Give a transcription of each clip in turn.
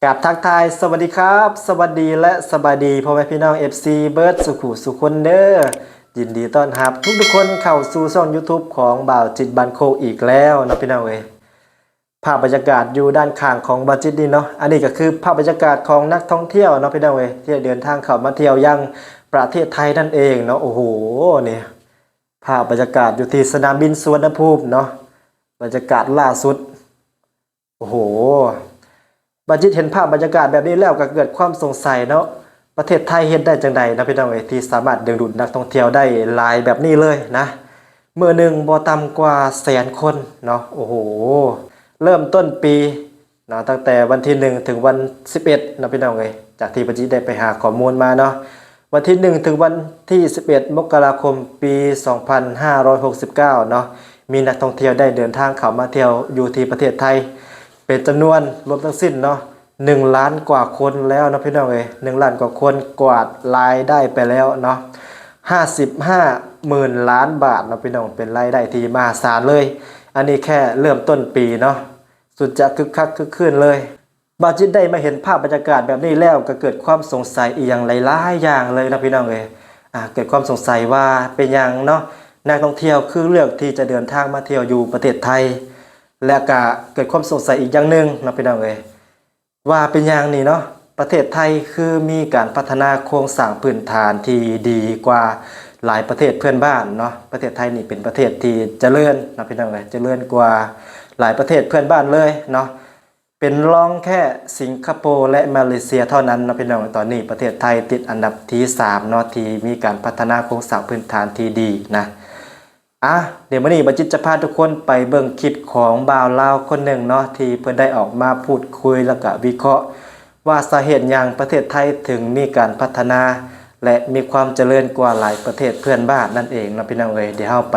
ກາບທັກທາຍ ສະຫວັດດີຄັບ ສະຫວັດດີ ແລະ ສະບາຍດີ ພໍ່ແມ່ພີ່ນ້ອງ ເອັຟຊີ ເບິດສູ່ຜູ້ສູ່ຄົນເດີ. ຍິນດີຕ້ອນຮັບທຸກໆຄົນເຂົ້າສູ່ຊ່ອງ YouTube ຂອງບ່າວຈິດບ້ານໂຄກອີກແລ້ວເນາະ ພີ່ນ້ອງເອີຍ. ພາບບັນຍາກາດຢູ່ດ້ານຂ້າງຂອງບ່າວຈິດນີ້ເນາະ, ອັນນີ້ກໍຄືພາບບັນຍາກາດຂອງນັກທ່ອງທ່ຽວເນາະ ພີ່ນ້ອງເອີຍ, ທີ່ໄດ້ເດີນທາງເຂົ້າມາທ່ຽວຍັງປະເທດໄທນັ້ນເອງເນາະ. ໂອ້ໂຫ ນີ້ພາບບັນຍາກາດຢູ່ທີ່ສະໜາມບິນສຸວັນນະພູມເນາະ, ບັນຍາກາດລ່າສຸດ. ໂອ້ໂຫ ບ່າວຈິດເຫັນພາບບັນຍາກາດແບບນີ້ແລ້ວກໍເກີດຄວາມສົງໄສເນາະ, ປະເທດໄທເຮັດໄດ້ຈັ່ງໃດເນາະ ພີ່ນ້ອງເອີຍ, ທີ່ສາມາດດຶງດູດນັກທ່ອງທ່ຽວໄດ້ຫຼາຍແບບນີ້ເລີຍນະ. ມື້ໜຶ່ງບໍ່ຕ່ຳກວ່າແສນຄົນເນາະ. ໂອ້ໂຫ ເລີ່ມຕົ້ນປີເນາະ, ຕັ້ງແຕ່ວັນທີໜຶ່ງເຖິງວັນສິບເອັດເນາະ ພີ່ນ້ອງເອີຍ, ຈາກທີ່ບ່າວຈິດໄດ້ໄປຫາຂໍ້ມູນມາເນາະ. ວັນທີໜຶ່ງເຖິງວັນທີສິບເອັດ ມົກກະລາຄົມ ປີສອງພັນຫ້າຮ້ອຍຫົກສິບເກົ້າເນາະ, ມີນັກທ່ອງທ່ຽວໄດ້ເດີນທາງເຂົ້າມາທ່ຽວຢູ່ທີ່ປະເທດໄທ ເປັນຈຳນວນລວມທັງສິ້ນເນາະ ໜຶ່ງລ້ານກວ່າຄົນແລ້ວເນາະ ພີ່ນ້ອງເອີຍ, ໜຶ່ງລ້ານກວ່າຄົນ, ກວາດລາຍໄດ້ໄປແລ້ວເນາະ ຫ້າສິບຫ້າໝື່ນລ້ານບາດເນາະ ພີ່ນ້ອງ, ເປັນລາຍໄດ້ທີ່ມະຫາສານເລີຍ. ອັນນີ້ແຄ່ເລີ່ມຕົ້ນປີເນາະ, ສຸດຈະຄຶກຄັກຄຶກຄື້ນເລີຍ. ບ່າວຈິດໄດ້ມາເຫັນພາບບັນຍາກາດແບບນີ້ແລ້ວ ກໍເກີດຄວາມສົງໄສອີ່ຫຍັງຫຼາຍໆຢ່າງເລີຍເນາະ ພີ່ນ້ອງເອີຍ. ອາ ເກີດຄວາມສົງໄສວ່າເປັນຫຍັງເນາະ ນັກທ່ອງທ່ຽວຄືເລືອກທີ່ຈະເດີນທາງມາທ່ຽວຢູ່ປະເທດໄທ, ແລະ ກະເກີດຄວາມສົງໄສອີກຢ່າງໜຶ່ງເນາະ ພີ່ນ້ອງເອີຍ, ວ່າເປັນຫຍັງນີ້ເນາະ ປະເທດໄທຄືມີການພັດທະນາໂຄງສ້າງພື້ນຖານທີ່ດີກວ່າຫຼາຍປະເທດເພື່ອນບ້ານເນາະ. ປະເທດໄທນີ້ເປັນປະເທດທີ່ຈະເລີນເນາະ ພີ່ນ້ອງເອີຍ, ຈະເລີນກວ່າຫຼາຍປະເທດເພື່ອນບ້ານເລີຍເນາະ. ເປັນລອງແຄ່ສິງກະໂປ ແລະ ມາເລເຊຍເທົ່ານັ້ນເນາະ ພີ່ນ້ອງ. ຕອນນີ້ປະເທດໄທຕິດອັນດັບທີສາມເນາະ ທີ່ມີການພັດທະນາໂຄງສ້າງພື້ນຖານທີ່ດີນະ. ອາ ດຽວມື້ນີ້ບ່າວຈິດຈະພາທຸກຄົນໄປເບິ່ງຄລິບຂອງບ່າວລາວຄົນໜຶ່ງເນາະ ທີ່ເພິ່ນໄດ້ອອກມາພູດຄຸຍ ແລ້ວກະວິເຄາະວ່າສາເຫດຫຍັງປະເທດໄທເຖິງມີການພັດທະນາ ແລະ ມີຄວາມຈະເລີນກວ່າຫຼາຍປະເທດເພື່ອນບ້ານນັ້ນເອງເນາະ ພີ່ນ້ອງເອີຍ. ດຽວເຮົາໄປ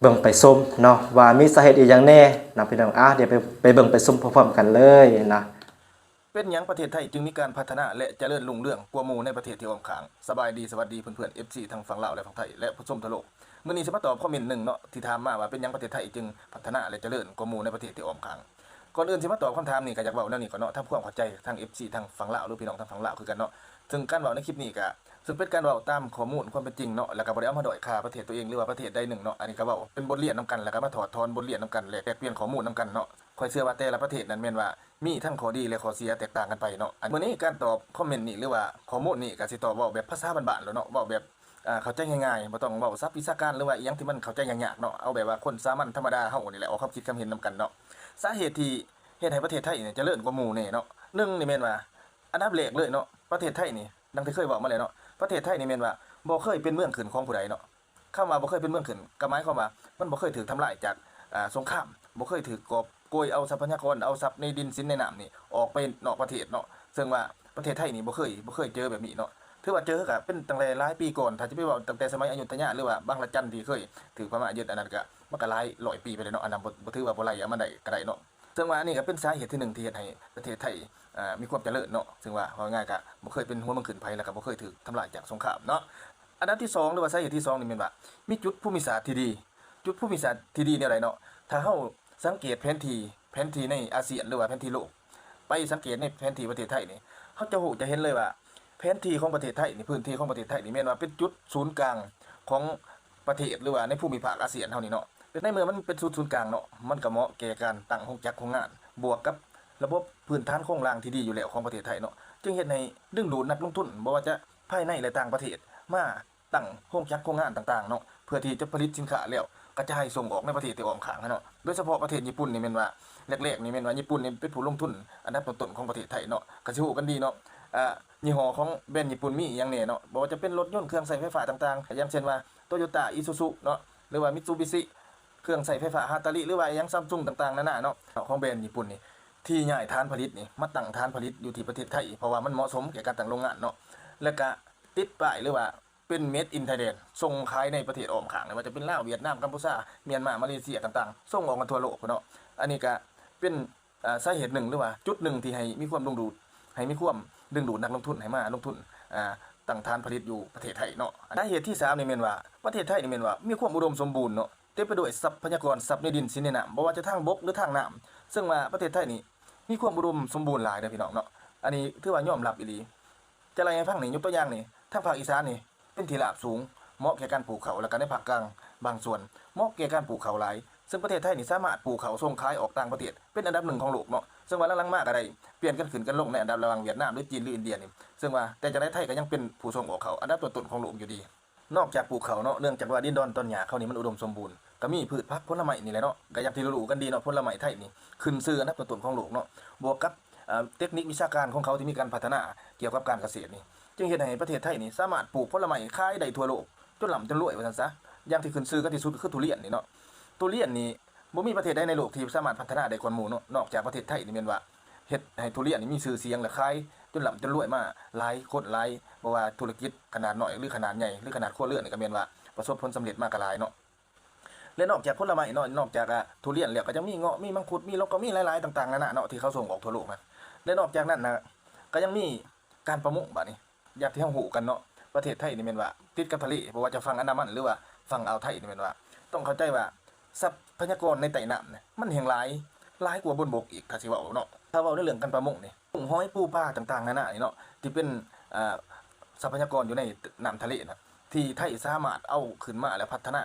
ເບິ່ງໄປຊົມເນາະ ວ່າມີສາເຫດອີ່ຫຍັງແດ່ເນາະ ພີ່ນ້ອງ. ອາ ດຽວໄປ ໄປເບິ່ງໄປຊົມພ້ອມໆກັນເລີຍນະ. ເປັນຫຍັງປະເທດໄທຈຶ່ງມີການພັດທະນາ ແລະ ຈະເລີນຮຸ່ງເຮືອງກວ່າໝູ່ໃນປະເທດທີ່ອ້ອມຂ້າງ? ສະບາຍດີ ສະຫວັດດີເພື່ອນໆ ເອັຟຊີ ທັງຝັ່ງລາວ ແລະ ຝັ່ງໄທ ແລະ ຜູ້ຊົມທົ່ວໂລກ. ມື້ນີ້ຊິມາຕອບຄອມເມັນໜຶ່ງເນາະ ທີ່ຖາມມາວ່າເປັນຫຍັງປະເທດໄທຈຶ່ງພັດທະນາ ແລະ ຈະເລີນກວ່າໝູ່ໃນປະເທດທີ່ອ້ອມຂ້າງ. ກ່ອນອື່ນຊິມາຕອບຄຳຖາມນີ້ ກໍຢາກເວົ້າແນວນີ້ກ່ອນເນາະ ທຳຄວາມເຂົ້າໃຈທາງ ເອັຟຊີ ທັງຝັ່ງລາວ ຫຼື ພີ່ນ້ອງທາງຝັ່ງລາວຄືກັນເນາະ. ເຊິ່ງການເວົ້າໃນຄລິບນີ້ກະ ເຊິ່ງເປັນການເວົ້າຕາມຂໍ້ມູນຄວາມເປັນຈິງເນາະ ແລ້ວກະບໍ່ໄດ້ເອົາມາດ້ອຍຄ່າປະເທດຕົວເອງ ຫຼືວ່າປະເທດໃດໜຶ່ງເນາະ. ອັນນີ້ກະເວົ້າເປັນບົດຮຽນນຳກັນ ແລ້ວກະມາຖອດຖອນບົດຮຽນນຳກັນ ແລະ ແລກປ່ຽນຂໍ້ມູນນຳກັນເນາະ. ຂ້ອຍເຊື່ອວ່າແຕ່ລະປະເທດນັ້ນແມ່ນວ່າມີທັງຂໍ້ດີ ແລະ ຂໍ້ເສຍແຕກຕ່າງກັນໄປເນາະ. ອັນມື້ນີ້ການຕອບຄອມເມັນນີ້ ຫຼືວ່າຂໍ້ມູນນີ້ ກະຊິຕອບເວົ້າແບບພາສາບ້ານໆໂລດເນາະ ເວົ້າແບບ ອາ ເຂົ້າໃຈງ່າຍໆ ບໍ່ຕ້ອງເວົ້າສັບວິຊາການ ຫຼືວ່າອີ່ຫຍັງທີ່ມັນເຂົ້າໃຈຍາກໆເນາະ. ເອົາແບບວ່າຄົນສາມັນທຳມະດາເຮົານີ້ແຫຼະ ອອກຄວາມຄິດຄວາມເຫັນນຳກັນເນາະ. ສາເຫດທີ່ເຮັດໃຫ້ປະເທດໄທນີ້ຈະເລີນກວ່າໝູ່ແດ່ເນາະ ໜຶ່ງນີ້ແມ່ນວ່າ ອັນດັບແລກເລີຍເນາະ ປະເທດໄທນີ້ ດັ່ງທີ່ເຄີຍເວົ້າມາແລ້ວເນາະ ປະເທດໄທນີ້ແມ່ນວ່າບໍ່ເຄີຍເປັນເມືອງຂຶ້ນຂອງຜູ້ໃດເນາະ. ຄຳວ່າບໍ່ເຄີຍເປັນເມືອງຂຶ້ນ ກໍໝາຍຄວາມວ່າມັນບໍ່ເຄີຍຖືກທຳລາຍຈາກ ອາ ສົງຄາມ, ບໍ່ເຄີຍຖືກກອບໂກຍເອົາຊັບພະຍາກອນ ເອົາຊັບໃນດິນສິນໃນນ້ຳນີ້ອອກໄປນອກປະເທດເນາະ. ເຊິ່ງວ່າປະເທດໄທນີ້ບໍ່ເຄີຍ ບໍ່ເຄີຍເຈີແບບນີ້ເນາະ, ຖືວ່າເຈີກະເປັນຕັ້ງແຕ່ຫຼາຍປີກ່ອນ. ຖ້າຈະໄປເວົ້າຕັ້ງແຕ່ສະໄໝອະຍຸດທະຍາ ຫຼືວ່າບາງລະຈັນທີ່ເຄີຍຖືກພະມ້າຍຶດ ອັນນັ້ນກະມັນກະຫຼາຍຮ້ອຍປີໄປແລ້ວເນາະ, ອັນນັ້ນບໍ່ ບໍ່ຖືວ່າບໍ່ໄລ່ເອົາມາໄດ້ກະໄດ້ເນາະ. ເຊິ່ງວ່າອັນນີ້ກໍເປັນສາເຫດທີໜຶ່ງທີ່ເຮັດໃຫ້ປະເທດໄທ ອ່າ ມີຄວາມຈະເລີນເນາະ, ເຊິ່ງວ່າເວົ້າງ່າຍໆ ກະບໍ່ເຄີຍເປັນຫົວເມືອງຂຶ້ນໃຜ ແລ້ວກະບໍ່ເຄີຍຖືກທຳລາຍຈາກສົງຄາມເນາະ. ອັນດັບທີສອງ ຫຼືວ່າສາເຫດທີສອງນີ້ແມ່ນວ່າ ມີຈຸດພູມິສາດທີ່ດີ. ຈຸດພູມິສາດທີ່ດີແນວໃດເນາະ? ຖ້າເຮົາສັງເກດແຜນທີ່ ແຜນທີ່ໃນອາຊຽນ ຫຼືວ່າແຜນທີ່ໂລກ, ໄປສັງເກດໃນແຜນທີ່ປະເທດໄທນີ້ ເຮົາຈະຮູ້ຈະເຫັນເລີຍວ່າ ແຜນທີ່ຂອງປະເທດໄທນີ້ ພື້ນທີ່ຂອງປະເທດໄທນີ້ແມ່ນວ່າເປັນຈຸດສູນກາງຂອງ ປະເທດ ຫຼືວ່າໃນພູມິພາກອາຊຽນເຮົານີ້ເນາະ. ໃນເມື່ອມັນເປັນສູນ ສູນກາງເນາະ ມັນກໍເໝາະແກ່ການຕັ້ງໂຮງຈັກໂຮງງານ ບວກກັບລະບົບພື້ນຖານໂຄງລ່າງທີ່ດີຢູ່ແລ້ວຂອງປະເທດໄທເນາະ, ຈຶ່ງເຮັດໃຫ້ດຶງດູດນັກລົງທຶນ ບໍ່ວ່າຈະພາຍໃນ ແລະ ຕ່າງປະເທດ ມາຕັ້ງໂຮງຈັກໂຮງງານຕ່າງໆເນາະ ເພື່ອທີ່ຈະຜະລິດສິນຄ້າແລ້ວກະຈາຍສົ່ງອອກໃນປະເທດທີ່ອ້ອມຂ້າງເຮົາເນາະ. ໂດຍສະເພາະປະເທດຍີ່ປຸ່ນນີ້ແມ່ນວ່າ ແລກໆນີ້ແມ່ນວ່າຍີ່ປຸ່ນນີ້ເປັນຜູ້ລົງທຶນອັນດັບຕົ້ນໆຂອງປະເທດໄທເນາະ. ກໍຊິຮູ້ກັນດີເນາະ ອ່າ ຍີ່ຫໍ້ຂອງແບຣນຍີ່ປຸ່ນມີອີ່ຫຍັງແດ່ເນາະ, ບໍ່ວ່າຈະເປັນລົດຍົນ ເຄື່ອງໃຊ້ໄຟຟ້າຕ່າງໆ ຢ່າງເຊັ່ນວ່າ ໂຕໂຢຕ້າ ອີຊູຊູເນາະ ຫຼືວ່າ ມິດຊູບິຊິ ເຄື່ອງໃຊ້ໄຟຟ້າ ຮາຕາລິ ຫຼືວ່າອີ່ຫຍັງ ຊຳຊຸງ ຕ່າງໆນານາເນາະ ຂອງແບຣນຍີ່ປຸ່ນນີ້ ທີ່ຍ້າຍຖານຜະລິດນີ້ ມາຕັ້ງຖານຜະລິດຢູ່ທີ່ປະເທດໄທ ເພາະວ່າມັນເໝາະສົມແກ່ການຕັ້ງໂຮງງານເນາະ ແລ້ວກະຕິດປ້າຍ ຫຼືວ່າເປັນ Made in Thailand ສົ່ງຂາຍໃນປະເທດອ້ອມຂ້າງ ບໍ່ວ່າຈະເປັນລາວ ຫວຽດນາມ ກຳປູເຈຍ ມຽນມາ ມາເລເຊຍ ຕ່າງໆ ສົ່ງອອກກັນທົ່ວໂລກພຸ້ນເນາະ. ອັນນີ້ກະເປັນ ອ່າ ສາເຫດໜຶ່ງ ຫຼືວ່າຈຸດໜຶ່ງທີ່ໃຫ້ມີຄວາມດຶງດູດ ໃຫ້ມີຄວາມດຶງດູດນັກລົງທຶນໃຫ້ມາລົງທຶນ ອ່າ ຕັ້ງຖານຜະລິດຢູ່ປະເທດໄທເນາະ. ສາເຫດທີສາມນີ້ແມ່ນວ່າ ປະເທດໄທນີ້ແມ່ນວ່າມີຄວາມອຸດົມສົມບູນເນາະ ເຕັມໄປດ້ວຍຊັບພະຍາກອນ ຊັບໃນດິນ ສິນໃນນ້ຳ ບໍ່ວ່າຈະທາງບົກ ຫຼື ທາງນ້ຳ, ເຊິ່ງວ່າປະເທດໄທນີ້ມີຄວາມອຸດົມສົມບູນຫຼາຍເດີພີ່ນ້ອງເນາະ. ອັນນີ້ຖືວ່າຍອມຮັບອີ່ຫຼີ. ຈະໄລ່ໃຫ້ຟັງນີ້ ຍົກຕົວຢ່າງນີ້ ທາງພາກອີສານນີ້ເປັນທີ່ລາບສູງ ເໝາະແກ່ການປູກເຂົ້າ ແລ້ວກໍໃນພາກກາງບາງສ່ວນ ເໝາະແກ່ການປູກເຂົ້າຫຼາຍ. ຊຶ່ງປະເທດໄທນີ້ສາມາດປູກເຂົ້າສົ່ງຂາຍອອກຕ່າງປະເທດເປັນອັນດັບໜຶ່ງຂອງໂລກເນາະ. ເຊິ່ງວ່າຫຼັງໆມາກໍໄດ້ປ່ຽນກັນຂຶ້ນກັນລົງໃນອັນດັບລະຫວ່າງຫວຽດນາມ ຫຼື ຈີນ ຫຼື ອິນເດຍນີ້. ເຊິ່ງວ່າແຕ່ຈັ່ງໃດໄທກໍຍັງເປັນຜູ້ສົ່ງອອກເຂົ້າອັນດັບຕົ້ນໆຂອງໂລກຢູ່ດີ. ນອກຈາກປູກເຂົ້າເນາະ ເນື່ອງຈາກວ່າດິນດອນຕອນຫຍ້າເຂົານີ້ມັນອຸດົມສົມບູນ ກໍມີພືດຜັກຜົນລະໄມ້ນີ້ແຫຼະເນາະ. ກໍຢ່າງທີ່ຮູ້ໆກັນດີເນາະ ຜົນລະໄມ້ໄທນີ້ຂຶ້ນຊື່ອັນດັບຕົ້ນໆຂອງໂລກເນາະ ບວກກັບ ເອີ ເຕັກນິກວິຊາການຂອງເຂົາທີ່ມີການພັດທະນາກ່ຽວກັບການກະເສດນີ້ ຈຶ່ງເຮັດໃຫ້ປະເທດໄທນີ້ສາມາດປູກຜົນລະໄມ້ຂາຍໄດ້ທົ່ວໂລກ ຈົນລ່ຳຈົນລວຍວ່າຊັ້ນຊະ. ຢ່າງທີ່ຂຶ້ນຊື່ກັນທີ່ສຸດຄືທຸລຽນນີ້ເນາະ. ທຸລຽນນີ້ບໍ່ມີປະເທດໃດໃນໂລກທີ່ສາມາດພັດທະນາໄດ້ກ່ອນໝູ່ເນາະ. ນອກຈາກປະເທດໄທນີ້ແມ່ນວ່າເຮັດໃຫ້ທຸລຽນນີ້ມີຊື່ສຽງ ແລະ ຂາຍຈົນລ່ຳຈົນລວຍມາຫຼາຍຄົນຫຼາຍ ບໍ່ວ່າທຸລະກິດຂະໜາດນ້ອຍ ຫຼື ຂະໜາດໃຫຍ່ ຫຼື ຂະໜາດຄົວເຮືອນນີ້ກໍແມ່ນວ່າປະສົບຜົນສຳເລັດມາກໍຫຼາຍເນາະ. ແລະ ນອກຈາກຜົນລະໄມ້ເນາະ ນອກຈາກ ອາ ທຸລຽນແລ້ວ ກໍຍັງມີເງາະ ມີມັງຄຸດ ມີລອກເກາ ມີຫຼາຍໆຕ່າງໆນານາເນາະ ທີ່ເຂົາສົ່ງອອກທົ່ວໂລກນະ. ແລະ ນອກຈາກນັ້ນນະ ກໍຍັງມີການປະມົງບາດນີ້ ຢ່າງທີ່ເຮົາຮູ້ກັນເນາະ ປະເທດໄທນີ້ແມ່ນວ່າຕິດກັບທະເລ ບໍ່ວ່າຈະຝັ່ງອັນດາມັນ ຫຼືວ່າຝັ່ງອ່າວໄທນີ້ແມ່ນວ່າ ຕ້ອງເຂົ້າໃຈວ່າຊັບພະຍາກອນໃນໃຕ້ນ້ຳນະ ມັນແຮ່ງຫຼາຍ ຫຼາຍກວ່າບົນບົກອີກ ຖ້າຊິເວົ້າເນາະ. ຖ້າເວົ້າໃນເລື່ອງການປະມົງນີ້ ຫອຍ ປູປາຕ່າງໆນານານີ້ເນາະ ທີ່ເປັນ ອາ ຊັບພະຍາກອນຢູ່ໃນນ້ຳທະເລນະ ທີ່ໄທສາມາດເອົາຂຶ້ນມາ ແລະ ພັດທະນາ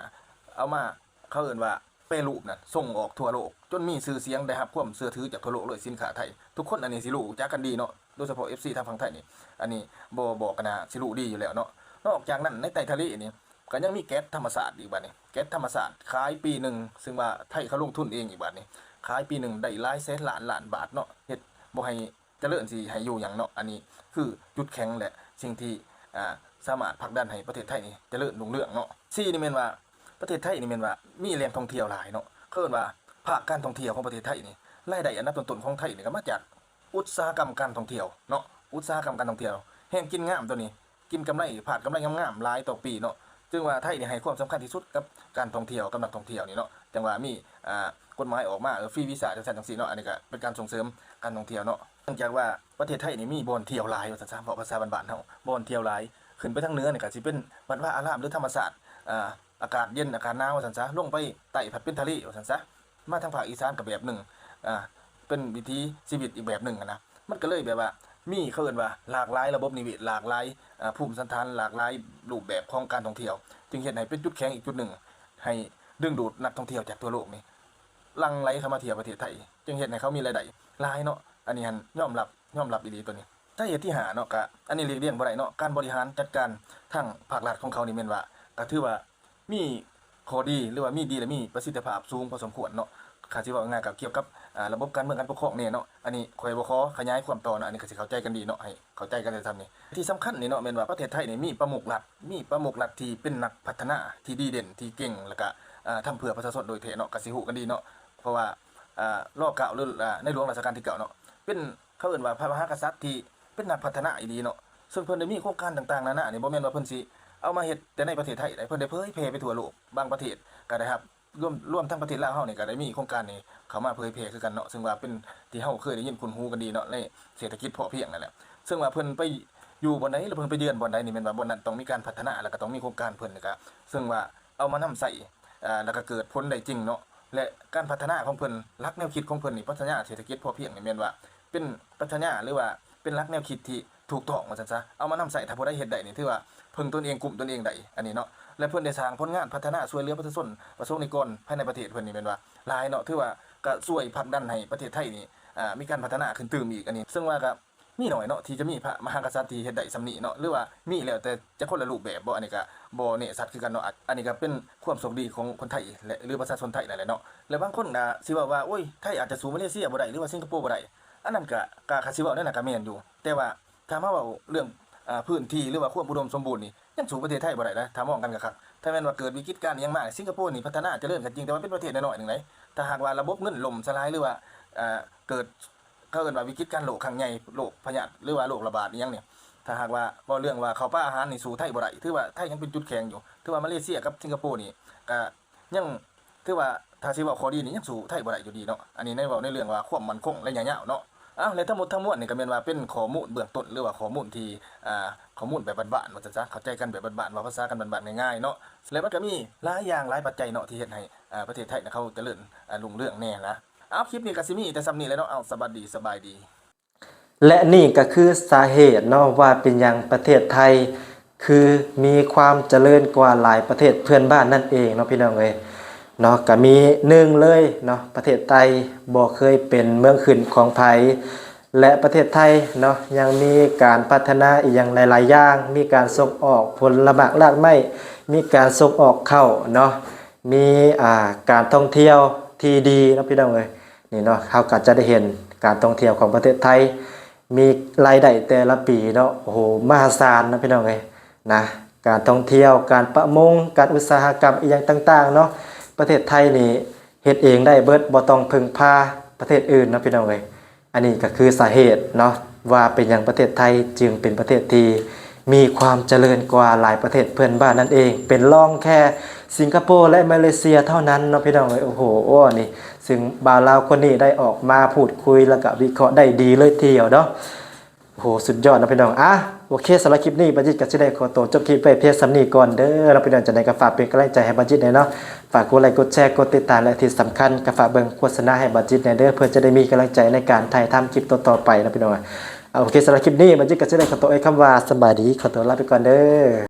ເອົາມາ ເຂົາເອີ້ນວ່າແປຮູບນະ ສົ່ງອອກທົ່ວໂລກ ຈົນມີຊື່ສຽງ ໄດ້ຮັບຄວາມເຊື່ອຖືຈາກທົ່ວໂລກເລີຍ ສິນຄ້າໄທ. ທຸກຄົນອັນນີ້ຊິຮູ້ຈັກກັນດີເນາະ ໂດຍສະເພາະ ເອັຟຊີ ທາງຝັ່ງໄທນີ້ ອັນນີ້ບໍ່ບອກກັນນະ ຊິຮູ້ດີຢູ່ແລ້ວເນາະ. ນອກຈາກນັ້ນໃນໃຕ້ທະເລນີ້ ກໍຍັງມີແກັສທຳມະຊາດອີກບາດນີ້ ແກັສທຳມະຊາດຂາຍປີໜຶ່ງ ຊຶ່ງວ່າໄທເຂົາລົງທຶນເອງອີກບາດນີ້ ຂາຍປີໜຶ່ງໄດ້ຫຼາຍແສນລ້ານລ້ານບາດເນາະ ເຮັດບໍ່ໃຫ້ ຈະເລີນຊິໃຫ້ຢູ່ຫຍັງເນາະ. ອັນນີ້ຄືຈຸດແຂງ ແລະ ສິ່ງທີ່ ອາ ສາມາດຜັກດັນໃຫ້ປະເທດໄທນີ້ຈະເລີນຮຸ່ງເຮືອງເນາະ. ສີ່ນີ້ແມ່ນວ່າ ປະເທດໄທນີ້ແມ່ນວ່າມີແຫຼ່ງທ່ອງທ່ຽວຫຼາຍເນາະ ເຂົາເອີ້ນວ່າພາກການທ່ອງທ່ຽວຂອງປະເທດໄທນີ້ ລາຍໄດ້ອັນດັບຕົ້ນໆຂອງໄທນີ້ກໍມາຈາກອຸດສາຫະກຳການທ່ອງທ່ຽວເນາະ ອຸດສາຫະກຳການທ່ອງທ່ຽວ ແຮ່ງກິນງາມໂຕນີ້ ກິນກຳໄລ ພາດກຳໄລງາມໆຫຼາຍຕໍ່ປີເນາະ. ຈຶ່ງວ່າໄທນີ້ໃຫ້ຄວາມສຳຄັນທີ່ສຸດກັບການທ່ອງທ່ຽວ ກັບນັກທ່ອງທ່ຽວນີ້ເນາະ ຈັ່ງວ່າມີ ອາ ກົດໝາຍອອກມາ ເອີ ຟຣີວີຊາ ຈັ່ງຊັ້ນຈັ່ງຊີ້ເນາະ. ອັນນີ້ກໍເປັນການສົ່ງເສີມການທ່ອງທ່ຽວເນາະ ເນື່ອງຈາກວ່າປະເທດໄທນີ້ມີບ່ອນທ່ຽວຫຼາຍວ່າຊັ້ນຊະ ເວົ້າພາສາບ້ານໆເຮົາ ບ່ອນທ່ຽວຫຼາຍ. ຂຶ້ນໄປທາງເໜືອນີ້ກໍຊິເປັນວັດວາອາລາມ ຫຼື ທຳມະຊາດ ອາ ອາກາດເຢັນ ອາກາດໜາວວ່າຊັ້ນຊະ ລົງໄປໃຕ້ພັດເປັນທະເລວ່າຊັ້ນຊະ. ມາທາງພາກອີສານກໍແບບໜຶ່ງ ອ່າ ເປັນວິຖີຊີວິດອີກແບບໜຶ່ງຫັ້ນນະ. ມັນກໍເລີຍແບບວ່າມີ ເຂົາເອີ້ນວ່າຫຼາກຫຼາຍລະບົບນິເວດ ຫຼາກຫຼາຍ ອ່າ ພູມສັນຖານ ຫຼາກຫຼາຍຮູບແບບຂອງການທ່ອງທ່ຽວ ຈຶ່ງເຮັດໃຫ້ເປັນຈຸດແຂງອີກຈຸດໜຶ່ງ ໃຫ້ດຶງດູດນັກທ່ອງທ່ຽວຈາກທົ່ວໂລກນີ້ຫຼັ່ງໄຫຼເຂົ້າມາທ່ຽວປະເທດໄທ ຈຶ່ງເຮັດໃຫ້ເຂົາມີລາຍໄດ້ຫຼາຍເນາະ. ອັນນີ້ຫັ້ນຍອມຮັບ ຍອມຮັບອີ່ຫຼີໂຕນີ້. ສາເຫດທີຫ້າເນາະ ກະອັນນີ້ຫຼີກລ່ຽງບໍ່ໄດ້ເນາະ ການບໍລິຫານຈັດການທາງພາກລັດຂອງເຂົານີ້ແມ່ນວ່າ ກະຖືວ່າ ມີຂໍ້ດີ ຫຼືວ່າມີດີ ແລະ ມີປະສິດທິພາບສູງພໍສົມຄວນເນາະ. ຖ້າຊິເວົ້າງ່າຍໆ ກໍກ່ຽວກັບ ອາ ລະບົບການເມືອງການປົກຄອງແດ່ເນາະ. ອັນນີ້ຂ້ອຍບໍ່ຂໍຂະຫຍາຍຄວາມຕໍ່ເນາະ ອັນນີ້ກໍຊິເຂົ້າໃຈກັນດີເນາະ ໃຫ້ເຂົ້າໃຈກັນແຕ່ສ່ຳນີ້. ທີ່ສຳຄັນນີ້ເນາະ ແມ່ນວ່າປະເທດໄທນີ້ມີປະມຸກລັດ ມີປະມຸກລັດທີ່ເປັນນັກພັດທະນາທີ່ດີເດັ່ນ ທີ່ເກັ່ງ ແລ້ວກະ ອາ ທຳເພື່ອປະຊາຊົນໂດຍແທ້ເນາະ ກໍຊິຮູ້ກັນດີເນາະ. ເພາະວ່າ ອາ ລ. ເກົ້າ ຫຼື ອາ ໃນຫຼວງລັດຊະການທີເກົ້າເນາະ ເປັນ ເຂົາເອີ້ນວ່າພະມະຫາກະສັດທີ່ເປັນນັກພັດທະນາອີ່ຫຼີເນາະ. ເຊິ່ງເພິ່ນໄດ້ມີໂຄງການຕ່າງໆນານານີ້ ບໍ່ແມ່ນວ່າເພິ່ນຊິເອົາມາເຮັດແຕ່ໃນປະເທດໄທໃດ໋ ເພິ່ນໄດ້ເຜີຍແຜ່ໄປທົ່ວໂລກ. ບາງປະເທດກໍໄດ້ຮັບ ລວມ ລວມທັງປະເທດລາວເຮົານີ້ກໍໄດ້ມີໂຄງການນີ້ເຂົ້າມາເຜີຍແຜ່ຄືກັນເນາະ ເຊິ່ງວ່າເປັນທີ່ເຮົາເຄີຍໄດ້ຍິນຄຸ້ນຫູກັນດີເນາະ ໃນເສດຖະກິດພໍພຽງນັ້ນແຫຼະ. ເຊິ່ງວ່າເພິ່ນໄປຢູ່ບ່ອນໃດ ຫຼື ເພິ່ນໄປເຢືອນບ່ອນໃດນີ້ ແມ່ນວ່າບ່ອນນັ້ນຕ້ອງມີການພັດທະນາ ແລ້ວກໍຕ້ອງມີໂຄງການເພິ່ນ ແລ້ວກໍເຊິ່ງວ່າເອົາມານຳໃຊ້ ອາ ແລ້ວກໍເກີດຜົນໄດ້ຈິງເນາະ. ແລະ ການພັດທະນາຂອງເພິ່ນ ຫຼັກແນວຄິດຂອງເພິ່ນນີ້ ປັດຊະຍາເສດຖະກິດພໍພຽງນີ້ແມ່ນວ່າ ເປັນປັດຊະຍາ ຫຼືວ່າເປັນຫຼັກແນວຄິດທີ່ຖືກຕ້ອງວ່າຊັ້ນຊະ ເອົາມານຳໃຊ້ ຖ້າຜູ້ໃດເຮັດໄດ້ນີ້ ຖືວ່າເພິ່ງຕົນເອງ ກຸ້ມຕົນເອງໄດ້ ອັນນີ້ເນາະ. ແລະ ເພິ່ນໄດ້ສ້າງຜົນງານພັດທະນາຊ່ວຍເຫຼືອປະຊາຊົນ ປະສົງນິກອນພາຍໃນປະເທດເພິ່ນນີ້ແມ່ນວ່າຫຼາຍເນາະ ຖືວ່າກະຊ່ວຍຜັກດັນໃຫ້ປະເທດໄທນີ້ ອາ ມີການພັດທະນາຂຶ້ນຕື່ມອີກ ອັນນີ້ເຊິ່ງວ່າກະ ມີໜ້ອຍເນາະ ທີ່ຈະມີພະມະຫາກະສັດທີ່ເຮັດໄດ້ສ່ຳນີ້ເນາະ ຫຼືວ່າມີແລ້ວແຕ່ຈະຄົນລະຮູບແບບບໍ່ ອັນນີ້ກະບໍ່ແນ່ຊັດຄືກັນເນາະ. ອາ ອັນນີ້ກະເປັນຄວາມໂຊກດີຂອງຄົນໄທ ແລະ ຫຼືປະຊາຊົນໄທນັ້ນແຫຼະເນາະ. ແລະ ບາງຄົນກະຊິເວົ້າວ່າ ໂອ້ຍ ໄທອາດຈະສູ້ມາເລເຊຍບໍ່ໄດ້ ຫຼືວ່າສິງກະໂປບໍ່ໄດ້ ອັນນັ້ນກະ ກະ ກະຊິເວົ້າແນວນັ້ນກະແມ່ນຢູ່ ແຕ່ວ່າຖ້າມາເວົ້າເລື່ອງ ອາ ພື້ນທີ່ ຫຼືວ່າຄວາມອຸດົມສົມບູນນີ້ ຍັງສູ້ປະເທດໄທບໍ່ໄດ້ນະ ຖ້າມອງກັນກະຄັກ. ຖ້າແມ່ນວ່າເກີດວິກິດການອີ່ຫຍັງມາ ສິງກະໂປນີ້ພັດທະນາຈະເລີນກະຈິງ ແຕ່ວ່າເປັນປະເທດນ້ອຍໆໜຶ່ງໃດ໋ ຖ້າຫາກວ່າລະບົບເງິນລົ້ມສະຫຼາຍ ຫຼືວ່າ ເອີ ເກີດ ເຂົາເອີ້ນວ່າວິກິດການໂລກຄັ້ງໃຫຍ່ ໂລກພະຍາດ ຫຼືວ່າໂລກລະບາດອີ່ຫຍັງນີ້ ຖ້າຫາກວ່າເວົ້າເລື່ອງວ່າເຂົ້າປາອາຫານນີ້ ສູ້ໄທບໍ່ໄດ້ ຖືວ່າໄທຍັງເປັນຈຸດແຂງຢູ່. ຖືວ່າມາເລເຊຍກັບສິງກະໂປນີ້ກະຍັງ ຖືວ່າຖ້າຊິເວົ້າຂໍ້ດີນີ້ ຍັງສູ້ໄທບໍ່ໄດ້ຢູ່ດີເນາະ. ອັນນີ້ໃນເວົ້າໃນເລື່ອງວ່າຄວາມໝັ້ນຄົງໄລຍະຍາວເນາະ. ເອົ້າ ແລະ ທັງໝົດທັງມວນນີ້ກະແມ່ນວ່າເປັນຂໍ້ມູນເບື້ອງຕົ້ນ ຫຼືວ່າຂໍ້ມູນທີ່ ອ່າ ຂໍ້ມູນແບບບ້ານໆ ວ່າຊັ້ນຊະ ເຂົ້າໃຈກັນແບບບ້ານໆ ເວົ້າພາສາກັນບ້ານໆ ງ່າຍໆເນາະ. ແລະ ມັນກະມີຫຼາຍຢ່າງຫຼາຍປັດໄຈເນາະ ທີ່ເຮັດໃຫ້ ອ່າ ປະເທດໄທນະ ເຂົາຈະເລີນ ອ່າ ຮຸ່ງເຮືອງແດ່ນະ. ເອົ້າ ຄລິບນີ້ກະຊິມີແຕ່ສ່ຳນີ້ແຫຼະເນາະ. ເອົ້າ ສະບາຍດີ ສະບາຍດີ. ແລະນີ້ກໍຄືສາເຫດເນາະ ວ່າເປັນຫຍັງປະເທດໄທຄືມີຄວາມຈະເລີນກວ່າຫຼາຍປະເທດເພື່ອນບ້ານນັ້ນເອງເນາະ ພີ່ນ້ອງເອີຍເນາະ. ກໍມີໜຶ່ງເລີຍເນາະ ປະເທດໄທບໍ່ເຄີຍເປັນເມືອງຂຶ້ນຂອງໃຜ ແລະປະເທດໄທເນາະ ຍັງມີການພັດທະນາອີ່ຫຍັງຫຼາຍໆຢ່າງ ມີການສົ່ງອອກຜົນລະໝາກລາກໄມ້ ມີການສົ່ງອອກເຂົ້າເນາະ ມີ ອ່າ ການທ່ອງທ່ຽວທີ່ດີເນາະ ພີ່ນ້ອງເອີຍ. ນີ້ເນາະ ເຮົາກໍຈະໄດ້ເຫັນການທ່ອງທ່ຽວຂອງປະເທດໄທ ມີລາຍໄດ້ແຕ່ລະປີເນາະ ໂອ້ໂຫ ມະຫາສານເນາະ ພີ່ນ້ອງເອີຍນະ. ການທ່ອງທ່ຽວ ການປະມົງ ການອຸດສາຫະກຳອີ່ຫຍັງຕ່າງໆເນາະ ປະເທດໄທນີ້ເຮັດເອງໄດ້ເບິດ ບໍ່ຕ້ອງເພິ່ງພາປະເທດອື່ນເນາະ ພີ່ນ້ອງເອີຍ. ອັນນີ້ກໍຄືສາເຫດເນາະ ວ່າເປັນຫຍັງປະເທດໄທຈຶ່ງເປັນປະເທດທີ່ມີຄວາມຈະເລີນກວ່າຫຼາຍປະເທດເພື່ອນບ້ານນັ້ນເອງ ເປັນລອງແຄ່ສິງກະໂປ ແລະ ມາເລເຊຍເທົ່ານັ້ນເນາະ ພີ່ນ້ອງເອີຍ. ໂອ້ໂຫ ອັນນີ້ ຊຶ່ງບ່າວລາວຄົນນີ້ໄດ້ອອກມາພູດຄຸຍ ແລ້ວກໍວິເຄາະໄດ້ດີເລີຍທີດຽວເນາະ. ໂອ້ໂຫ ສຸດຍອດເນາະ ພີ່ນ້ອງ. ອ່ະ ໂອເຄ ສຳລັບຄລິບນີ້ ບາຈິດກໍຊິໄດ້ຂໍໂຕຈົບຄລິບໄວ້ພຽງສ່ຳນີ້ກ່ອນເດີເນາະ ພີ່ນ້ອງ. ຈັ່ງໃດກໍຝາກເປັນກຳລັງໃຈໃຫ້ບາຈິດແດ່ເນາະ ຝາກກົດໄລ ກົດແຊ ກົດຕິດຕາມ ແລະທີ່ສຳຄັນກໍຝາກເບິ່ງໂຄສະນາໃຫ້ບາຈິດແດ່ເດີ ເພື່ອຈະໄດ້ມີກຳລັງໃຈໃນການຖ່າຍທຳຄລິບຕໍ່ໆໄປເນາະ ພີ່ນ້ອງ. ອ່ະ ໂອເຄ ສຳລັບຄລິບນີ້ ບາຈິດກໍຊິໄດ້ຂໍໂຕເອີຍຄຳວ່າ ສະບາຍດີ ຂໍໂຕລາໄປກ່ອນເດີ.